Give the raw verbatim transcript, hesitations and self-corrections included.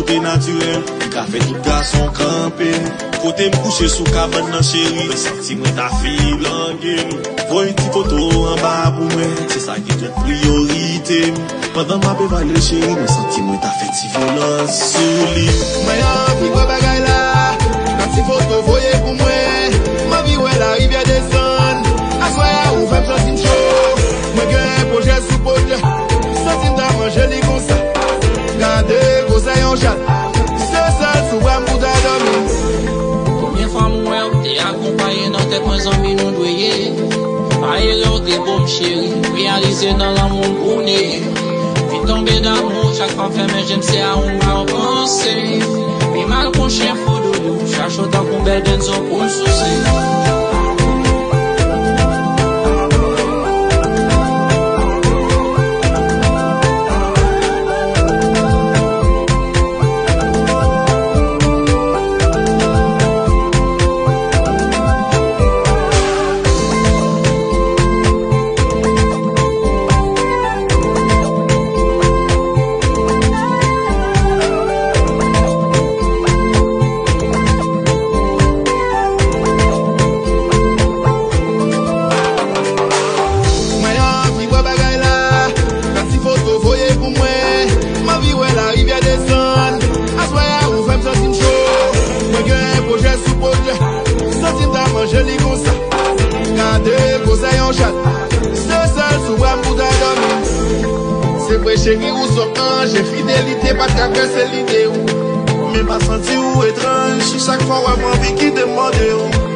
Se natirèl, li ka fè tout gason kanpe. Kote m kouche sou kabann nan, cheri, mwen santi mwen ta filange. Voye ti foto anba pou mwen, se sa ki tou priyorite m. Pandan m ap evalye, cheri, mwen santi mwen ta fè ti vyolans sou li. Mwen anvi wè bagay la, nan ti foto voye pou mwen. M anvi wè larivyè desann. Aswè a ou fè m santi m cho. Mwen gen pwojè sou pwojè. Santi m ta manje li konsa. Gade gwosè yon chat. Se sèl sou bra m pou ta dòmi. Premye fwa m wè w, te akonpaye nan tèt mwen, zanmi, nou dwe ye. Pa erè w te bo m, cheri. Reyalize nan lanmou m pou n ye. Vin tonbe damou, chak fwa m fèmen je m, se a ou m ap panse. Pi mal k on chen fou doudou, chache w tankou bèl benzo pou l souse. Mwen anvi wè bagay la. Fè ti foto voye pou mwen. M anvi wè larivyè desann. Aswè a ou fè m santi m cho. Mwen gen pwojè sou pwojè. Santi m ta manje li konsa. Gade gwosè yon chat. Se sèl sou bra m pou ta dòmi. Se vre cheri ou se yon anj, enfidelite pa t ka vèse lide w. Men pa santi w etranj, si chak fwa w wè m anvi kite m mande w.